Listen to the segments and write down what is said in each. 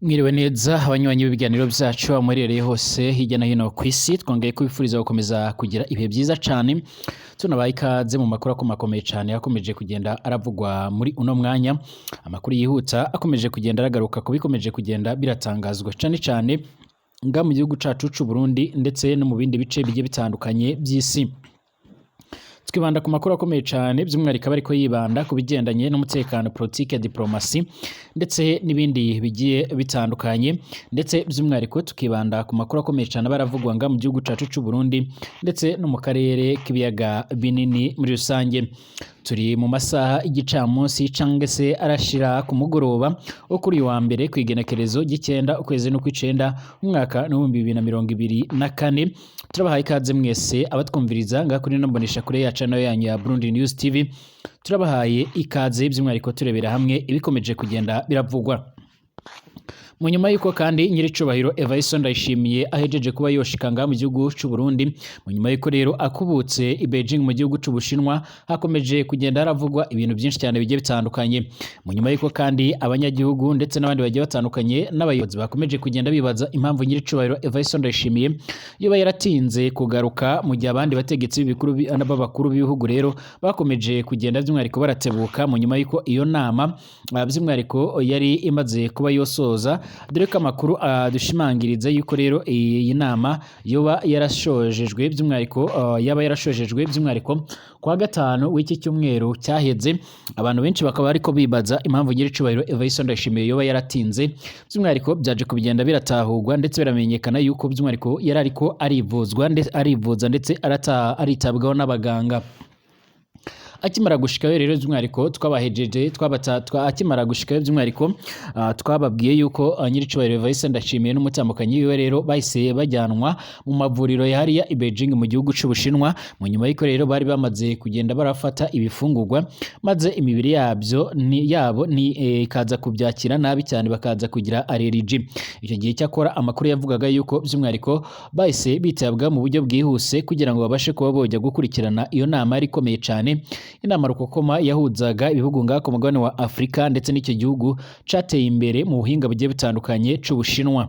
Mwiriwe neza abanywanyi b'ibiganiro byacu aho muherereye hose hirya no hino ku isi. Twongeye kubifuriza gukomeza kugira ibihe byiza cyane, tunabaha ikaze mu makuru akomakomeye cyane akomeje kugenda aravugwa muri uno mwanya. Amakuru yihuta akomeje kugenda aragaruka ku bikomeje kugenda biratangazwa cyane cyane nga mu gihugu cacu c'u Burundi ndetse no mu bindi bice bigiye bitandukanye by'isi. Twibanda ku makuru akomeye cyane, by'umwihariko aba ariko yibanda ku bigendanye n'umutekano, politike, diplomasi ndetse n'ibindi bigiye bitandukanye, ndetse by'umwihariko tukibanda ku makuru akomeye cyane aba aravugwa nga mu gihugu cacu c'u Burundi ndetse no mu karere k'ibiyaga binini muri rusange. Turi mu masaha y'igicamunsi cyangwa se arashira ku mugoroba wo kuri uyu wa mbere, ku igenekerezo ry'icenda, ukwezi n'ukw'icenda, umwaka n'2024. Turabahaye ikaze mwese abatwumviriza ngaha kuri ino mbonesha kure yacu nayo yanyu ya Burundi News TV. Turabahaye ikaze, by'umwihariko turebera hamwe ibikomeje kugenda biravugwa. Mu nyuma y'uko kandi nyiricubahiro Evariste Ndayishimiye ahejeje kuba yoshika ngaha mu gihugu c'u Burundi, mu nyuma y'uko rero akubutse i Beijing mu gihugu c'u Bushinwa, hakomeje kugenda haravugwa ibintu byinshi cyane bigiye bitandukanye. Mu nyuma y'uko kandi abanyagihugu ndetse n'abandi bagiye batandukanye n'abayobozi bakomeje kugenda bibaza impamvu nyiricubahiro Evariste Ndayishimiye yoba yaratinze kugaruka, mu gihe abandi bategetsi b'ibikuru b'abakuru b'ibihugu rero bakomeje kugenda by'umwihariko baratebuka mu nyuma y'uko iyo nama by'umwihariko yari imaze kuba yosoza, dore ko amakuru adushimangiriza yuko rero iyi nama yoba yarashojejwe by'umwihariko, yaba yarashojejwe by'umwihariko kuwa gatanu w'iki cyumweru cyaheze. Abantu benshi bakaba ariko bibaza impamvu nyiricubahiro Evariste Ndayishimiye yoba yaratinze. By'umwihariko byaje kubigenda biratahurwa ndetse biramenyekana yuko by'umwihariko yari ariko arivuzwa ndetse arivuza ndetse aritabwaho n'abaganga. Akimara gushikayo rero by'umwihariko twabahejeje twabata akimara gushikayo by'umwihariko, twababwiye yuko nyiricubahiro Evariste Ndashimiye n'umutambukanyi wiwe rero bahise bajyanwa mu mavuriro yahariya i Beijing mu gihugu c'Ubushinwa, mu nyuma y'uko rero bari bamaze kugenda barafata ibifungurwa, maze imibiri yabyo ni yabo ni ikaza kubyakira nabi cyane, bakaza kugira allergie. Icyo gihe cyakora amakuru yavugaga yuko by'umwihariko bahise bitabwa mu buryo bwihuse kugira ngo babashe kuba bojya gukurikirana iyo nama yari ikomeye cyane, inama rukokoma yahuzaga ibihugu ngaha ku mugabane wa Afurika ndetse n'icyo gihugu cateye imbere mu buhinga bugiye butandukanye c'Ubushinwa.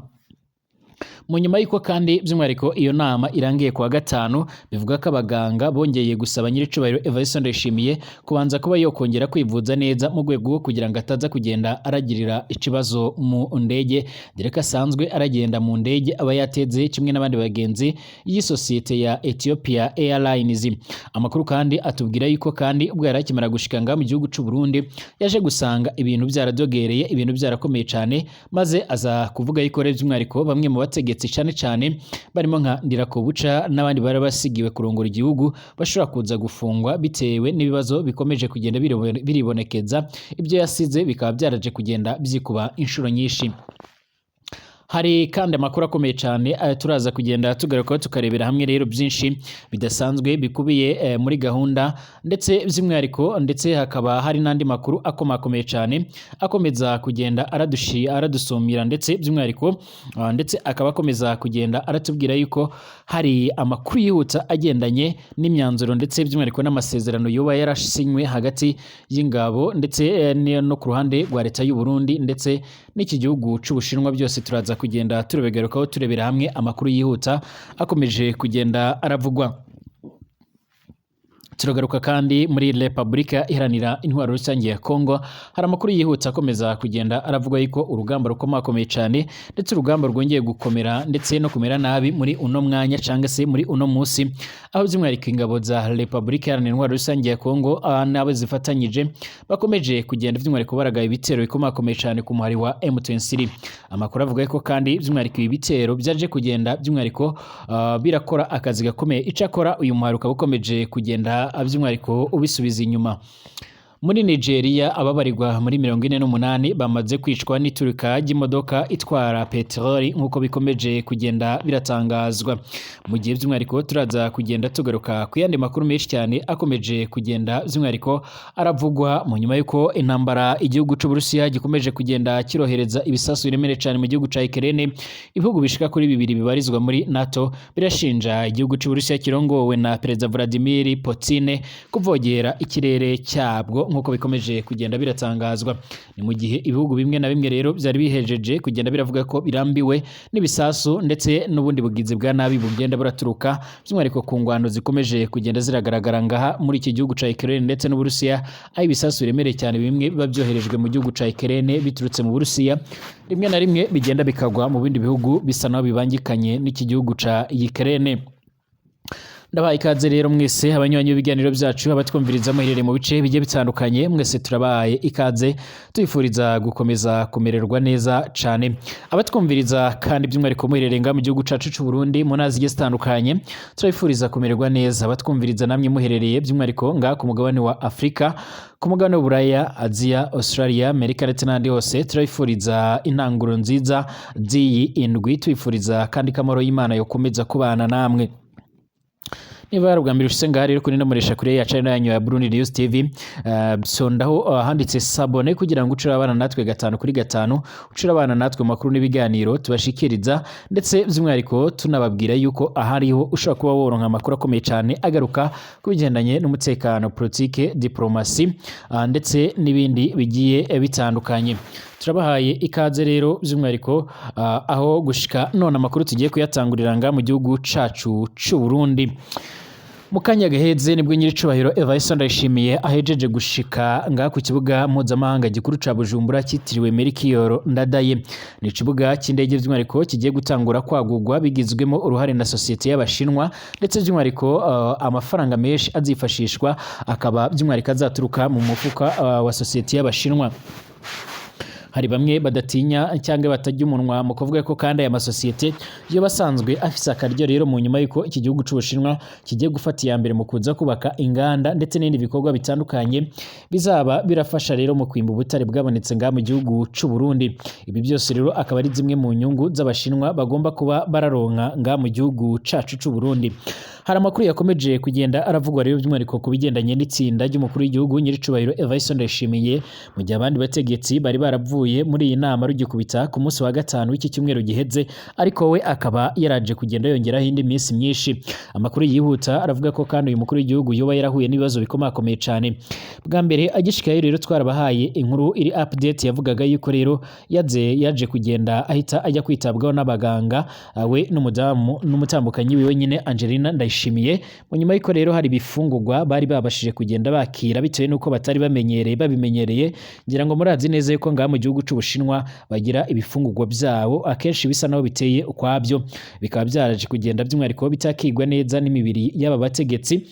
Mu nyuma y'uko kandi by'umwihariko iyo nama irangiye kuwa gatanu, bivuga ko abaganga bongeye gusaba nyiricubahiro Evariste Ndayishimiye kubanza kuba yokongera kwivuza neza mu rwego rwo kugira ngo ataza kugenda aragirira ikibazo mu ndege, dore ko asanzwe aragenda mu ndege aba yateze kimwe n'abandi bagenzi y'isosiyete ya Ethiopia Airlines. Amakuru kandi atubwira yuko kandi ubwo yari akimara gushika ngaha mu gihugu c'u Burundi, yaje gusanga ibintu byaradogereye, ibintu byarakomeye cyane, maze aza kuvuga yuko rero by'umwihariko bamwe mu bategetsi cyane cyane barimo nka Ndirakobuca n'abandi bari basigiwe kurongora igihugu bashobora kuza gufungwa bitewe n'ibibazo bikomeje kugenda biribonekeza, ibyo yasize bikaba byaraje kugenda byikuba inshuro nyinshi. Hari kandi amakuru akomeye cyane turaza kugenda tugarukaho, tukarebera hamwe rero byinshi bidasanzwe bikubiye muri gahunda, ndetse by'umwihariko ndetse hakaba hari n'andi makuru akomakomeye cyane akomeza kugenda aradusumira, ndetse by'umwihariko ndetse akaba akomeza kugenda aratubwira yuko hari amakuru yihuta agendanye n'imyanzuro ndetse by'umwihariko n'amasezerano yoba yarasinywe hagati y'ingabo ndetse no ku ruhande rwa leta y'u Burundi ndetse n'iki gihugu c'Ubushinwa. Byose turaza kugenda turebegarukaho, turebera hamwe amakuru yihuta akomeje kugenda aravugwa. Turagaruka kandi muri Repubulika Iharanira Intwaro Rusange ya Kongo. Hari amakuru yihuta akomeza kugenda aravugwa yuko urugamba rukomakomeye cyane, ndetse urugamba rwongeye gukomera ndetse no kumera nabi muri uno mwanya cyangwa se muri uno munsi, aho by'umwihariko ingabo za Repubulika Iharanira Intwaro Rusange ya Kongo n'abo zifatanyije bakomeje kugenda by'umwihariko baragaba ibitero bikomakomeye cyane ku muhari wa M23. Amakuru avuga ko kandi by'umwihariko ibi bitero byaje kugenda by'umwihariko birakora akazi gakomeye, icakora uyu muhari ukaba ukomeje kugenda by'umwihariko ubisubiza inyuma. Muri Nigeria, ababarirwa muri 48 bamaze kwicwa n'iturika ry'imodoka itwara peteroli nk'uko bikomeje kugenda biratangazwa. Mu gihe by'umwihariko turaza kugenda tugaruka ku yandi makuru menshi cyane akomeje kugenda by'umwihariko aravugwa mu nyuma y'uko intambara igihugu c'Uburusiya gikomeje kugenda kirohereza ibisasu biremereye cyane mu gihugu ca Ukraine. Ibihugu bishika kuri bibiri bibarizwa muri NATO birashinja igihugu c'Uburusiya kirongowe na Perezida Vladimir Putin kuvogera ikirere cyabwo. nk'uko bikomeje kugenda biratangazwa. Ni mu gihe ibihugu bimwe na bimwe rero byari bihejeje kugenda biravuga ko birambiwe n'ibisasu ndetse n'ubundi bugizi bwa nabi bugenda buraturuka by'umwihariko ku ngwano zikomeje kugenda ziragaragara ngaha muri iki gihugu ca Ukraine ndetse n'Uburusiya, aho ibisasu biremereye cyane bimwe biba byoherejwe mu gihugu ca Ukraine biturutse mu Burusiya, rimwe na rimwe bigenda bikagwa mu bindi bihugu bisa naho bibangikanye n'iki gihugu ca Ukraine. Ndabaha ikaze rero mwese abanywanyi b'ibiganiro byacu, abatwumviriza muherereye mu bice bigiye bitandukanye, mwese turabahaye ikaze, tubifuriza gukomeza kumererwa neza cane. Abatwumviriza kandi by'umwihariko muherereye ngaha mu gihugu cacu c'u Burundi mu ntara zigiye zitandukanye, turabifuriza kumererwa neza. Abatwumviriza namwe muherereye by'umwihariko ngaha ku mugabane wa Afurika, ku mugabane w'Uburaya, Aziya, Australia, Amerika ndetse n'ahandi hose, turabifuriza intanguro nziza z'iyi indwi, tubifuriza kandi ko amahoro y'Imana yokomeza kubana namwe. Niba ari ubwa mbere ushitse ngaha rero kuri ino muresha kure ya channel yanyu ya Burundi News TV, sondaho handitse s'abonner kugira ngo ucure abana natwe gatanu kuri gatanu, ucure abana natwe mu makuru n'ibiganiro tubashikiriza, ndetse by'umwihariko tunababwira yuko ahariho ushobora kuba woronka amakuru akomeye cyane agaruka ku bigendanye n'umutekano, politike, diplomasi, ndetse n'ibindi bigiye bitandukanye. Turabahaye ikaze rero by'umwihariko, aho gushika none amakuru tugiye kuyatangurira nga mu gihugu cacu c'u Burundi. Mu kanya gaheze nibwo nyiricubahiro Evariste Ndayishimiye ahejeje gushika ngaha ku kibuga mpuzamahanga gikuru ca Bujumbura cyitiriwe Melchior Ndadaye. Ni ikibuga cy'indege by'umwihariko kigiye gutangura kwagurwa bigizwemo uruhare na sosiyete y'Abashinwa, ndetse by'umwihariko amafaranga menshi azifashishwa akaba by'umwihariko azaturuka mu mufuka wa sosiyete y'Abashinwa. Hari bamwe badatinya cyangwa batajya umunwa mu kuvuga ko kandi aya masosiyete yo basanzwe afise akaryo rero mu nyuma y'uko iki gihugu c'Ubushinwa kigiye gufata iya mbere mu kuza kubaka inganda ndetse n'ibindi bikorwa bitandukanye bizaba birafasha rero mu kwimba ubutare bwabonetse ngaha mu gihugu c'u Burundi. Ibi byose rero akaba ari zimwe mu nyungu z'Abashinwa bagomba kuba bararonka ngaha mu gihugu cacu c'u Burundi. Hari amakuru yakomeje kugenda aravugwa rero by'umwihariko ku bigendanye n'itsinda ry'umukuru w'igihugu nyiricubahiro Evariste Ndayishimiye, mu gihe abandi bategetsi bari baravuye muri iyi nama rugikubita ku munsi wa gatanu w'iki cyumweru giheze, ariko we akaba yaraje kugenda yongeraho indi minsi myinshi. Amakuru yihuta aravuga ko kandi uyu mukuru w'igihugu yoba yarahuye n'ibibazo bikomakomeye cyane. Bwa mbere agishikayo rero twarabahaye inkuru iri update yavugaga yuko rero yaje kugenda ahita ajya kwitabwaho n'abaganga, we n'umudamu n'umutambukanyi wiwe nyine Angelina Ndayishimiye. Mu nyuma y'uko rero hari ibifungurwa bari babashije kugenda bakira bitewe n'uko batari bamenyereye babimenyereye, ngira ngo murazi neza yuko ngaha mu gihugu c'Ubushinwa bagira ibifungurwa byabo akenshi bisa naho biteye ukwabyo, bikaba byaraje kugenda by'umwihariko bitakigwa neza n'imibiri y'aba bategetsi.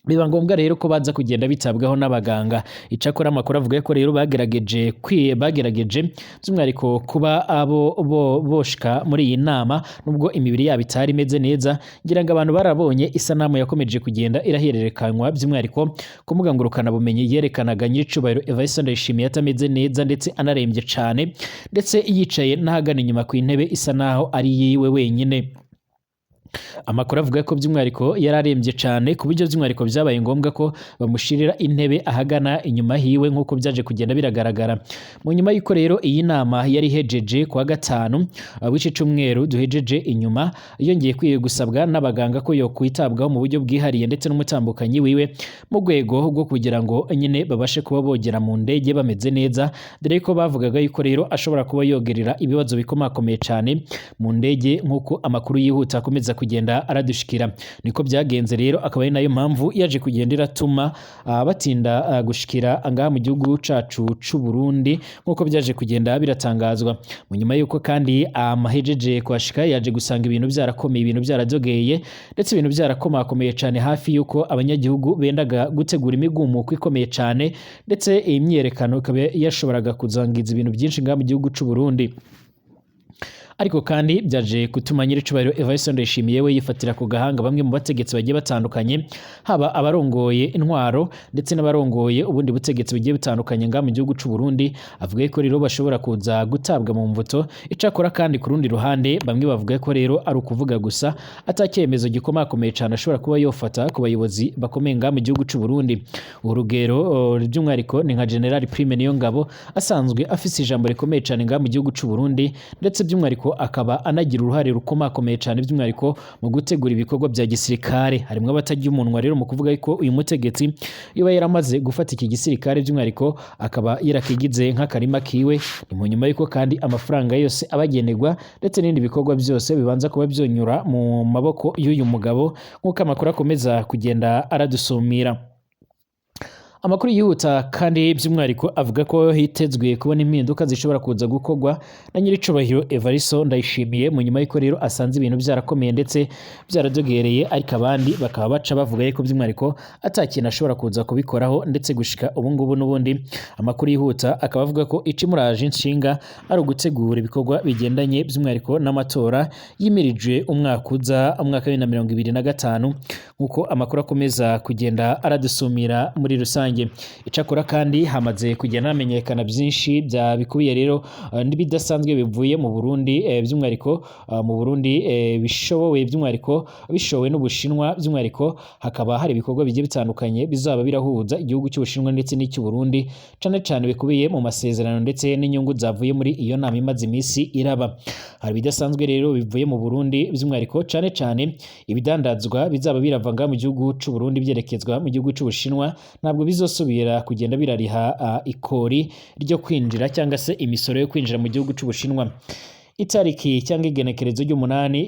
Biba ngombwa rero ko baza kugenda bitabwaho n'abaganga. Icakora amakuru avuga ko rero bagerageje by'umwihariko kuba abo boshika muri iyi nama nubwo imibiri yabo itari imeze neza. Ngira ngo abantu barabonye isanamu yakomeje kugenda irahererekanywa by'umwihariko ku mbuga ngurukanabumenyi yerekanaga nyiricubahiro Evariste Ndayishimiye atameze neza ndetse anarembye cane, ndetse yicaye n'ahagana inyuma ku intebe isa naho ari yiwe wenyine. Amakuru avuga ko by'umwihariko yari arembye cyane ku buryo by'umwihariko byabaye ngombwa ko bamushirira intebe ahagana inyuma hiwe nk'uko byaje kugenda biragaragara. Mu nyuma y'uko rero iyi nama yari ihejeje kuwa gatanu w'iki cyumweru duhejeje inyuma, yongeye kwiye gusabwa n'abaganga ko yo kwitabwaho mu buryo bwihariye ndetse n'umutambukanyi wiwe mu rwego rwo kugira ngo nyine babashe kuba bogera mu ndege bameze neza, dore ko bavugaga yuko rero ashobora kuba yogerera ibibazo bikomakomeye cyane mu ndege nk'uko amakuru yihuta akomeza kugenda aradushikira. Niko byagenze rero, akaba ari nayo mpamvu yaje kugenda iratuma batinda gushikira ngaha mu gihugu cacu c'u Burundi nk'uko byaje kugenda biratangazwa. Mu nyuma y'uko kandi amahejeje kuhashika yaje gusanga ibintu byarakomeye, ibintu byaradogeye ndetse ibintu byarakomakomeye cyane, hafi y'uko abanyagihugu bendaga gutegura imigumuko ikomeye cyane, ndetse iyi myiyerekano ikaba yashoboraga kuzangiza ibintu byinshi ngaha mu gihugu c'u Burundi. Ariko kandi byaje gutuma nyiricubahiro Evariste Ndayishimiye we yifatira ku gahanga bamwe mu bategetsi bagiye batandukanye, haba abarongoye intwaro ndetse n'abarongoye ubundi butegetsi bugiye butandukanye ngaha mu gihugu c'u Burundi, avuga ko rero bashobora kuza gutabwa mu mvuto. Icakora kandi ku rundi ruhande bamwe bavuga ko rero ari ukuvuga gusa, atacyemezo gikomakomeye cyane ashobora kuba yofata ku bayobozi bakomeye ngaha mu gihugu c'u Burundi. Urugero by'umwihariko ni nka General Prime Niyongabo asanzwe afise ijambo rikomeye cyane ngaha mu gihugu c'u Burundi, ndetse by'umwihariko by'umwihariko akaba anagira uruhare rukomakomeye cane by'umwihariko mu gutegura ibikorwa bya gisirikare. Harimwo abatarya umunwa rero mu kuvuga ko uyu mutegetsi yoba yaramaze gufata iki gisirikare by'umwihariko akaba yarakigize nk'akarima kiwe. Ni mu nyuma y'uko kandi amafaranga yose abagenerwa ndetse n'ibindi bikorwa byose bibanza kuba byonyura mu maboko y'uyu mugabo, nk'uko amakuru akomeza kugenda aradusumira. Amakuru yihuta kandi by'umwihariko avuga ko hitezwe kubona impinduka zishobora kuza gukorwa na nyiricubahiro Evaristo Ndayishimiye, mu nyuma y'uko rero asanze ibintu byarakomeye ndetse byaradogereye, ariko abandi bakaba baca bavuga yuko by'umwihariko ata kintu ashobora kuza kubikoraho. Ndetse gushika ubu ngubu n'ubundi amakuru yihuta akaba avuga ko icimuraje inshinga ari ugutegura ibikorwa bigendanye by'umwihariko n'amatora yimirijwe umwaka uza, umwaka wa 2025, nk'uko amakuru akomeza kugenda aradusumira muri rusange. Icakora kandi hamaze kugenda hamenyekana byinshi bya bikubiye rero n'ibidasanzwe bivuye mu Burundi, by'umwihariko mu Burundi, bishobowe by'umwihariko bishowe n'Ubushinwa. By'umwihariko hakaba hari ibikorwa bigiye bitandukanye bizaba birahuza igihugu cy'Ubushinwa ndetse n'icy'u Burundi, cane cane bikubiye mu masezerano ndetse n'inyungu zavuye muri iyo nama imaze iminsi iraba. Hari ibidasanzwe rero bivuye mu Burundi by'umwihariko cane cane ibidandazwa bizaba birava ngaha mu gihugu c'u Burundi byerekezwa mu gihugu c'Ubushinwa, ntabwo bizosubira kugenda birariha ikori ryo kwinjira cyangwa se imisoro yo kwinjira mu gihugu c'Ubushinwa. Itariki cyangwa igenekerezo ry'umunani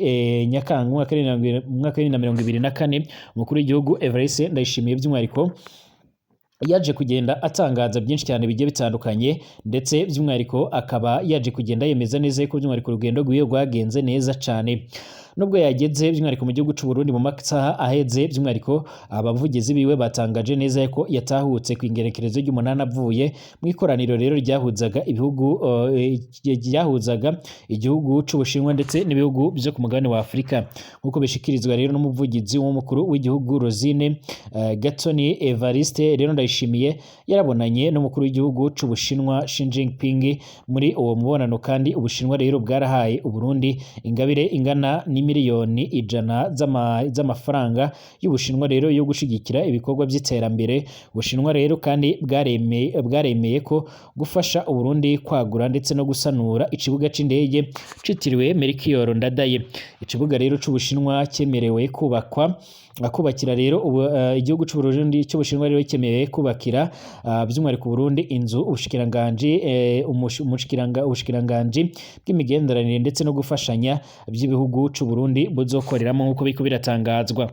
Nyakanga umwaka wa 2024, umukuru w'igihugu Evariste Ndayishimiye by'umwihariko yaje kugenda atangaza byinshi cyane bigiye bitandukanye, ndetse by'umwihariko akaba yaje kugenda yemeza neza yuko by'umwihariko urugendo rwiwe rwagenze neza cyane. Nubwo yageze by'umwihariko mu gihugu c'u Burundi mu masaha aheze, by'umwihariko abavugizi biwe batangaje neza ko yatahutse ku igenekerezo ry'umunani avuye mu ikoraniro rero ryahuzaga ibihugu ryahuzaga igihugu c'Ubushinwa ndetse n'ibihugu byo ku mugabane wa Afurika, nk'uko bishikirizwa rero n'umuvugizi w'umukuru w'igihugu Rosine Gatoni. Evariste rero Ndayishimiye yarabonanye n'umukuru w'igihugu c'Ubushinwa Xi Jinping. Muri uwo mubonano kandi Ubushinwa rero bwarahaye Uburundi ingabire ingana n'imiliyoni 100 z'amafaranga y'Ubushinwa rero yo gushigikira ibikorwa by'iterambere. Ubushinwa rero kandi bwaremeye ko gufasha Uburundi kwagura ndetse no gusanura ikibuga c'indege citiriwe Melchior Ndadaye. Ikibuga rero c'Ubushinwa cyemerewe kubakwa kubakira rero igihugu c'Uburundi cy'Ubushinwa rero cyemerewe kubakira by'umwihariko Burundi inzu ubushikiranganji ubushikiranganji bw'imigenderanire ndetse no gufashanya by'ibihugu c'u Burundi buzokoreramo, nk'uko biriko biratangazwa.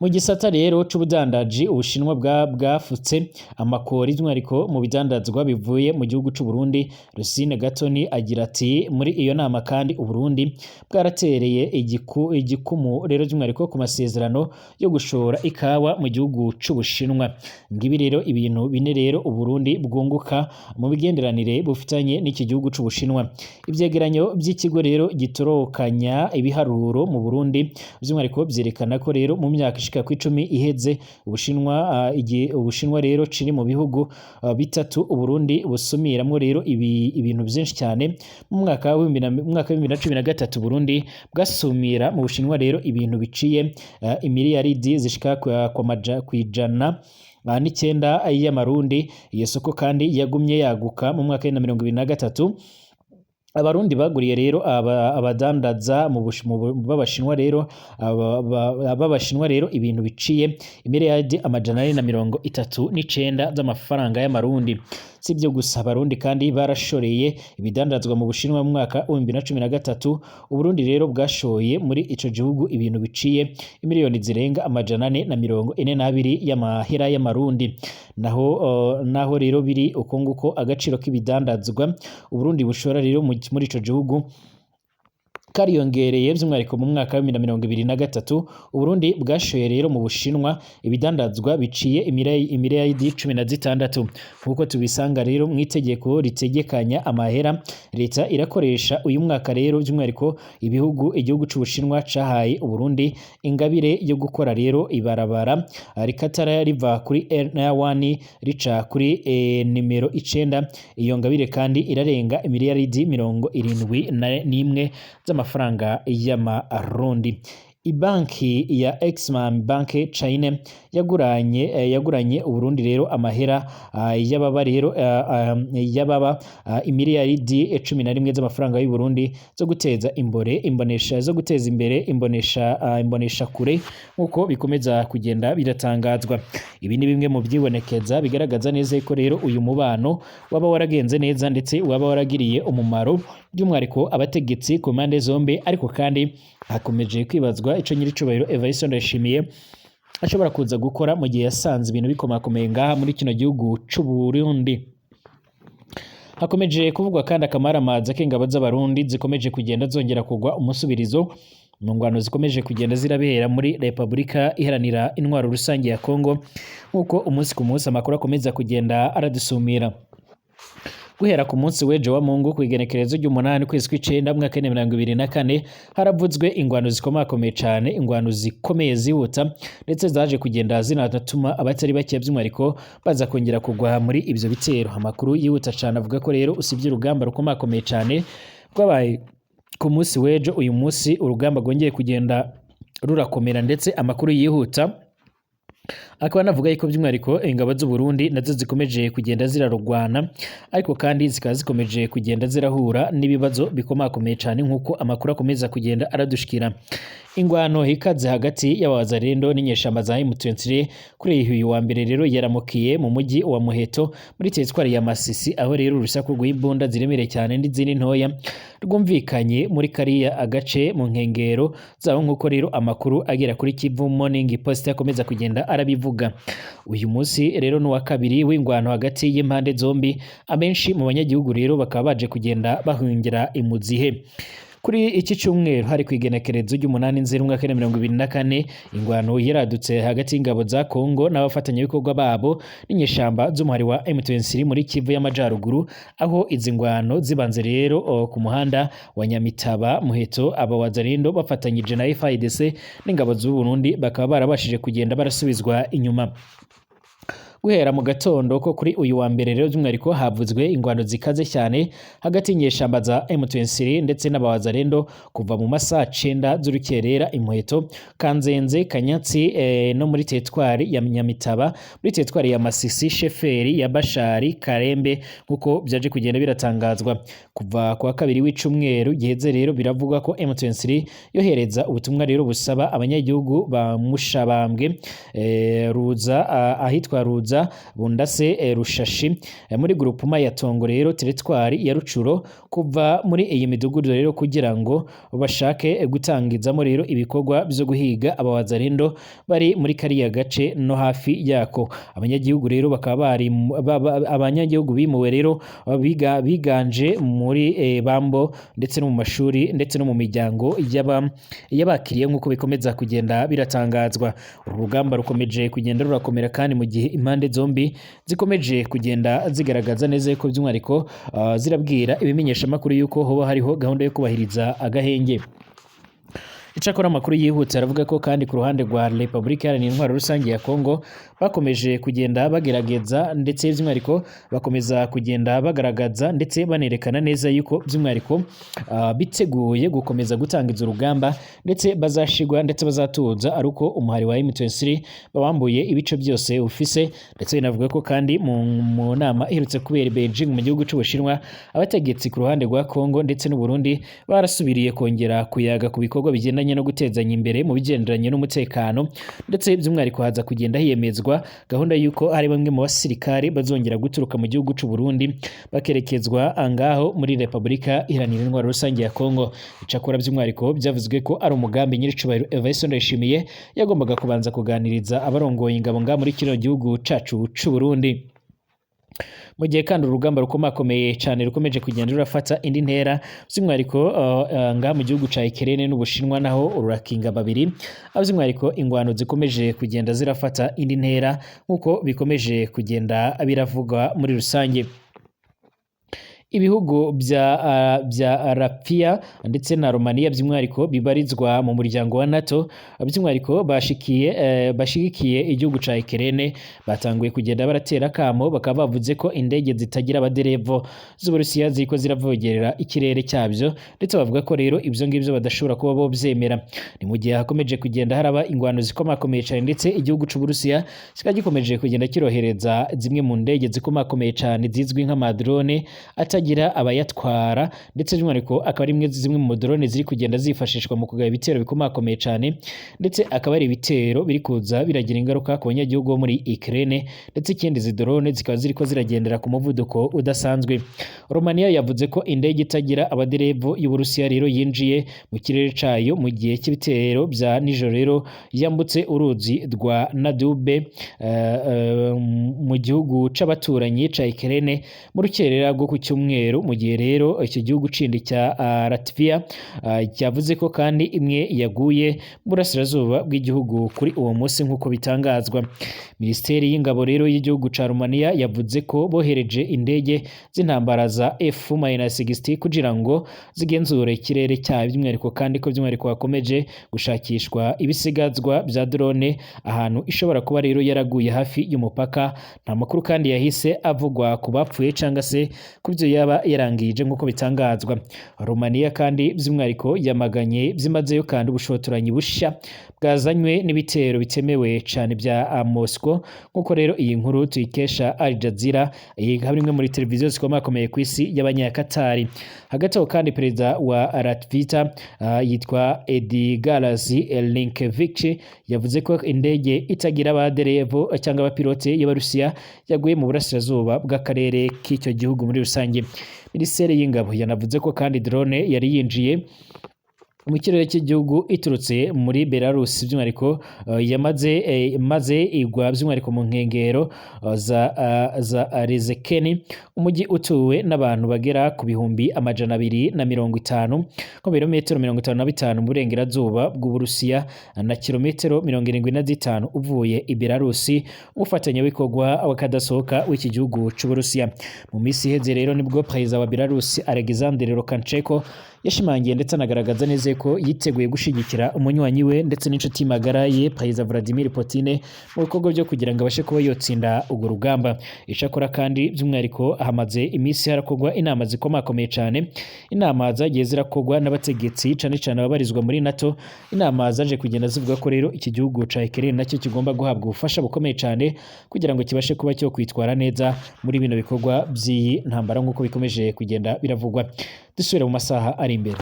Mu gisata rero c'ubudandaji, Ubushinwa bwafutse amakori by'umwihariko mu bidandazwa bivuye mu gihugu c'u Burundi. Rusine Gatoni agira ati muri iyo nama kandi Uburundi bwaratereye igikumu rero by'umwihariko ku masezerano yo gushora ikawa mu gihugu c'Ubushinwa. Ngibi rero ibintu bine rero Uburundi bwunguka mu bigenderanire bufitanye n'iki gihugu c'Ubushinwa. Ivyegeranyo by'ikigo rero gitorokanya ibiharuro mu Burundi by'umwihariko vyerekana ko rero mu myaka ishika ku 10 iheze Ubushinwa Ubushinwa rero ciri mu bihugu bitatu Uburundi busumiramwo rero ibintu byinshi cyane. Mu mwaka wa 2013 Burundi bwasumira mu Bushinwa rero ibintu biciye imiliyaridi zishika ku 109 y'amarundi. Iyo soko kandi yagumye yaguka mu mwaka wa 2023. Abarundi baguriye rero abadandaza mu b'Abashinwa rero b'Abashinwa rero ibintu biciye imiliyaridi 439 z'amafaranga y'amarundi. Si ibyo gusa, Abarundi kandi barashoreye ibidandazwa mu Bushinwa mu mwaka wa 2013. Uburundi rero bwashoye muri ico gihugu ibintu biciye imiliyoni zirenga 442 y'amahera y'amarundi. Naho rero biri uko nguko agaciro k'ibidandazwa Uburundi bushora rero muri ico gihugu kariyongereye by'umwihariko mu mwaka wa 2023. Uburundi bwashoye rero mu Bushinwa ibidandazwa biciye imiliyaridi 16, nkuko tubisanga rero mu itegeko ritegekanya amahera leta irakoresha uyu mwaka. Rero by'umwihariko igihugu c'Ubushinwa cahaye Uburundi ingabire yo gukora rero ibarabara rikatara riva kuri R1 rica kuri nimero 9. Iyo ngabire kandi irarenga imiliyaridi 71 z'amafaranga y'amarundi. Ibanki ya Exim Bank China yaguranye Uburundi rero amahera y'ababa rero y'ababa imiliyaridi 11 z'amafaranga y'u Burundi zo guteza imbere imbonesha, zo guteza imbere imbonesha kure, nkuko bikomeza kugenda biratangazwa. Ibi ni bimwe mu byibonekeza bigaragaza neza ko rero uyu mubano waba waragenze neza ndetse waba waragiriye umumaro by'umwihariko abategetsi ku mpande zombi, ariko kandi hakomeje kwibazwa ico nyiricubahiro Evariste Ndayishimiye ashobora kuza gukora mu gihe yasanze ibintu bikomakomeye ngaha muri kino gihugu c'u Burundi. Hakomeje kuvugwa kandi akamaramaza k'ingabo z'Abarundi zikomeje kugenda zongera kugwa umusubirizo mu ngwano zikomeje kugenda zirabera muri Repubulika Iharanira Intwaro Rusange ya Kongo, nk'uko umunsi ku munsi amakuru akomeza kugenda aradusumira. Guhera ku munsi w'ejo wa Mungu ku igenekerezo ry'umunani kwezi kw'icenda mwaka w'ibihumbi 2024, haravuzwe ingwano zikomakomeye cane, ingwano zikomeye zihuta ndetse zaje kugenda zinatuma abatari bake by'umwihariko baza kongera kugwa muri ivyo bitero. Amakuru yihuta cane avuga ko rero usibye urugamba rukomakomeye cane rwabaye ku munsi w'ejo, uyu munsi urugamba rwongeye kugenda rurakomera, ndetse amakuru yihuta akaba anavuga yuko by'umwihariko ingabo z'u Burundi nazo zikomeje kugenda zirarugwana, ariko kandi zikaba zikomeje kugenda zirahura n'ibibazo bikomakomeye cyane, nk'uko amakuru akomeza kugenda aradushikira. Ingwano ikaze hagati y'abawazarendo n'inyeshamba za M23 kuri uyu wa mbere rero yaramukiye mu mujyi wa Muheto muri teritwari ya Masisi, aho rero urusaku rw'imbunda ziremereye cyane n'izindi ntoya rwumvikanye muri kariya agace mu nkengero zaho, nk'uko rero amakuru agera kuri Kivu Morning Post akomeza kugenda arabivuga. Uyu munsi rero ni uwa kabiri w'ingwano hagati y'impande zombi, abenshi mu banyagihugu rero bakaba baje kugenda bahungira imuzihe. Kuri iki cyumweru hari ku igenekerezo ry'umunani Nzeri umwaka wa 2024, ingwano yaradutse hagati y'ingabo za Kongo n'abafatanyabikorwa babo n'inyeshamba z'umuhari wa M23 muri Kivu y'Amajaruguru, aho izi ngwano zibanze rero ku muhanda wa Nyamitaba Muheto. Aba wazarendo bafatanyije na FARDC n'ingabo z'u Burundi bakaba barabashije kugenda barasubizwa inyuma. Guhera mu gatondo ko kuri uyu wa mbere rero by'umwihariko havuzwe ingwano zikaze cyane hagati y'inyeshamba za M23 ndetse n'abawazarendo kuva mu masaha 9 z'urukerera Imuheto, Kanzenze, Kanyatsi no muri teritwari ya Nyamitaba, muri teritwari ya Masisi, Sheferi ya Bashari, Karembe, nkuko byaje kugenda biratangazwa. Kuva ku wa kabiri w'icumweru giheze rero biravugwa ko M23 yohereza ubutumwa rero busaba abanyagihugu ba Mushabambwe, Ruza, ahitwa Ruza, Bundase, Rushashi, muri grupuma ya Tongo rero teritwari ya Rucuro, kuva muri iyi midugudu rero kugira ngo bashake gutangizamo rero ibikorwa byo guhiga abawazarendo bari muri kariya gace no hafi yako. Abanyagihugu rero bakaba bari abanyagihugu bimuwe rero biganje muri Bambo ndetse no mu mashuri ndetse no mu miryango y'abakiriye, nk'uko bikomeza kugenda biratangazwa. Uru rugamba rukomeje kugenda rurakomera kandi mu gihe impande zombi zikomeje kugenda zigaragaza neza ko by'umwihariko zirabwira ibimenyeshamakuru yuko hoba hariho gahunda yo kubahiriza agahenge. Icakora amakuru yihutse aravuga ko kandi ku ruhande rwa Repubulika Iharanira Intwaro Rusange ya Kongo bakomeje kugenda bagerageza ndetse by'umwihariko bakomeza kugenda bagaragaza ndetse banerekana neza yuko by'umwihariko biteguye gukomeza gutangiza urugamba ndetse bazashigwa ndetse bazatuza ari uko umuhari wa M23 bawambuye ibice byose ufise. Ndetse binavuga ko kandi mu nama iherutse kubera i Beijing mu gihugu c'Ubushinwa, abategetsi ku ruhande rwa Kongo ndetse n'u Burundi barasubiriye kongera kuyaga ku bikorwa bigendanye no gutezanya imbere mu bigendanye n'umutekano, ndetse by'umwihariko haza kugenda hiyemezwa gahunda y'uko hari bamwe mu basirikare bazongera guturuka mu gihugu c'u Burundi bakerekezwa angaho muri Repubulika Iharanira Intwaro Rusange ya Kongo. Icakora by'umwihariko byavuzwe ko ari umugambi nyiricubahiro Evariste Ndayishimiye yagombaga kubanza kuganiriza abarongoye ingabo nga muri kino gihugu cacu c'u Burundi. Mu gihe kandi urugamba rukomakomeye cyane rukomeje kugenda rurafata indi ntera by'umwihariko ngaha mu gihugu ca Ukraine n'Ubushinwa naho rurakinga babiri, aho by'umwihariko ingwano zikomeje kugenda zirafata indi ntera nk'uko bikomeje kugenda biravugwa muri rusange. Ibihugu bya Latvia ndetse na Romania by'umwihariko bibarizwa mu muryango wa NATO, by'umwihariko bashigikiye igihugu ca Ukraine, batanguye kugenda baratera kamo, bakaba bavuze ko indege zitagira abaderevo z'Uburusiya ziriko ziravogerera ikirere cyabyo, ndetse bavuga ko rero ibyo ngibyo badashobora kuba bo byemera. Ni mu gihe hakomeje kugenda haraba ingwano zikomakomeye cyane, ndetse igihugu c'Uburusiya kikaba gikomeje kugenda kirohereza zimwe mu ndege zikomakomeye cyane zizwi nk'amadrone atagira abayatwara, ndetse by'umwihariko akaba ari zimwe mu drone ziri kugenda zifashishwa mu kugaba ibitero bikomakomeye cyane, ndetse akaba ari ibitero biri kuza biragira ingaruka ku banyagihugu bo muri Ukraine, ndetse ikindi izi drone zikaba ziriko ziragendera ku muvuduko udasanzwe. Romania yavuze ko indege itagira abaderevu y'Uburusiya rero yinjiye mu kirere cayo mu gihe cy'ibitero bya nijoro, rero yambutse uruzi rwa Nadube mu gihugu c'abaturanyi ca Ukraine mu rukerera rwo ku cyumweru, mu gihe rero icyo gihugu cindi cya Latvia cyavuze ko kandi imwe yaguye mu burasirazuba bw'igihugu kuri uwo munsi nk'uko bitangazwa. Minisiteri y'ingabo rero y'igihugu ca Romania yavuze ko bohereje indege z'intambara za F-60 kugira ngo zigenzure ikirere cyayo, by'umwihariko kandi ko by'umwihariko hakomeje gushakishwa ibisigazwa bya drone ahantu ishobora kuba rero yaraguye hafi y'umupaka. Nta makuru kandi yahise avugwa ku bapfuye cyangwa se ku byo yaba yarangije nk'uko bitangazwa. Romania kandi by'umwihariko yamaganye byimazeyo kandi ubushotoranyi bushya bwazanywe n'ibitero bitemewe cyane bya Moscow, nk'uko rero iyi nkuru tuyikesha Al Jazeera, iyi ikaba imwe muri televiziyo zikomakomeye ku isi y'abanyakatari. Hagati aho kandi perezida wa Latvia yitwa Edgaras Rinkēvičs yavuze ko indege itagira abaderevo cyangwa abapilote y'Abarusiya yaguye mu burasirazuba bw'akarere k'icyo gihugu muri rusange. Minisiteri y'ingabo yanavuze ko kandi drone yari yinjiye mu kirere cy'igihugu iturutse muri Belarus, by'umwihariko yamaze maze igwa by'umwihariko mu nkengero za Rezekeni, umujyi utuwe n'abantu bagera ku 250,000, nko birometero 55 mu burengerazuba bw'Uburusiya na kilometero 75 uvuye i Belarus, umufatanyabikorwa w'akadasohoka w'iki gihugu c'Uburusiya. Mu minsi iheze rero nibwo perezida wa Belarus Alexander Lukashenko yashimangiye ndetse anagaragaza neza ko yiteguye gushigikira umunywanyi we ndetse n'inshuti magara ye Perezida Vladimir Putin mu bikorwa byo kugira ngo abashe kuba yotsinda urwo rugamba. Icakora kandi by'umwihariko hamaze iminsi harakorwa inama zikomakomeye cyane, inama zagiye zirakorwa n'abategetsi cyane cyane ababarizwa muri NATO, inama zaje kugenda zivuga ko rero iki gihugu ca Ukraine nacyo kigomba guhabwa ubufasha bukomeye cyane kugira ngo kibashe kuba cyo kwitwara neza muri bino bikorwa by'iyi ntambara nk'uko bikomeje kugenda biravugwa. Dusubire mu masaha ari imbere.